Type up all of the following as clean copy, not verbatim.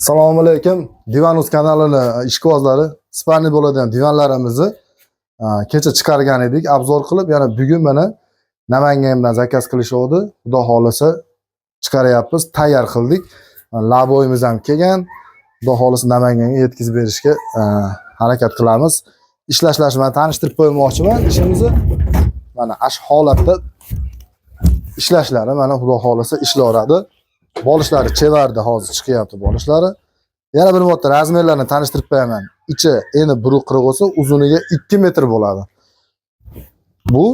Assalomu alaykum. Divanuz kanalini ishqibozlari, спальный bo'ladigan divanlarimizni kecha chiqargan edik, обзор qilib, yana bugun mana Namangandan zakaz qilishuvdi. Xudo xohlasa chiqaryapmiz, tayyor qildik. Laboyimiz ham kelgan. Xudo xohlasa Namanganga yetkazib berishga harakat qilamiz. Ishlashlarni man tanishtirib qo'ymoqchiman ishimizni. Mana ash holatda ishlashlari mana xudo xohlasa ishlayveradi. Bolishlari chevarda hozir chiqyapti bolishlari. Yana bir marta razmerlarni tanishtirib qo'yaman. Ichi eni 1.40 bo'lsa, uzuniga 2 metr bo'ladi. Bu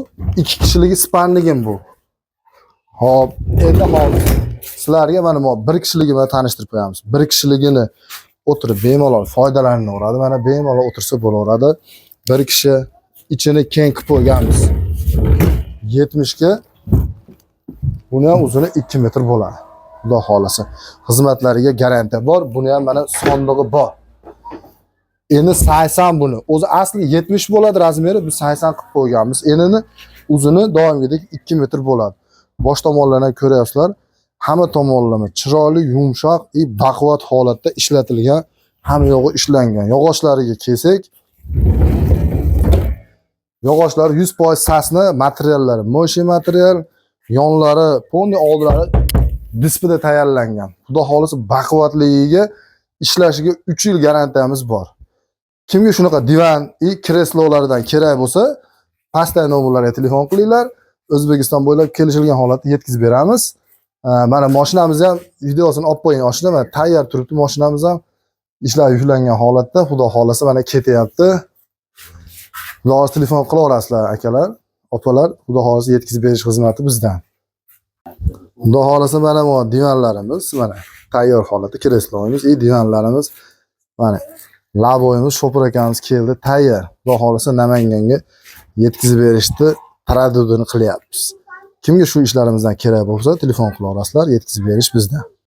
ikki kishiligi спальник im bu. Xo'p, endi hozir sizlarga mana bu bir kishiligini tanishtirib qo'yamiz. Bir kishiligini o'tirib bemalol foydalanaveradi. Mana bemalol o'tirsa bo'laveradi. Bir kishi ichini keng qilib qo'yganmiz. 70 ga, buni ham uzuni 2 metr bo'ladi. Xudo xohlasa. Xizmatlariga garantiya bor. Buni ham mana sondig'i bor. Eni 80 buni. O'zi asli 70 bo'ladi razmeri, biz 80 qilib qo'yganmiz. Enini uzuni doimgidek 2 metr bo'ladi. Bosh tomonlardan ko'ryapsizlar. Hamma tomonlama chiroyli, yumshoq и baquvvat holatda ishlatilgan, hamma yog'i ishlangan. Yog'ochlariga kelsak, yog'ochlari 100% сосна materiallari, мощный material, yonlari, полный oldilari dispida tayyorlangan. Xudo xohlasa baquvvatligiga, ishlashiga 3 yil garantiyamiz bor. Kimga shunaqa divan и kreslolardan kerak bo'lsa, pastdagi nomerlarga telefon qilinglar. O'zbekiston bo'ylab kelishilgan holatda yetkazib beramiz. Mana mashinamiz ham videosini olib qo'ying oshna, mana tayyor turibdi mashinamiz ham ishlab yuklangan holatda, xudo xohlasa mana ketyapti. Xudo xohlasa telefon qilaverasizlar akalar, opalar, xudo xohlasa yetkazib berish xizmati bizdan. Xudo xohlasa mana bu divanlarimiz mana tayyor holatda, kreslomiz и divanlarimiz, mana laboyimiz, shopir akamiz keldi, tayyor. Xudo xohlasa Namanganga yetkazib berishni taraddudini qilyapmiz. Kimga shu ishlarimizdan kerak bo'lsa, telefon qilaverasizlar, yetkazib berish bizdan.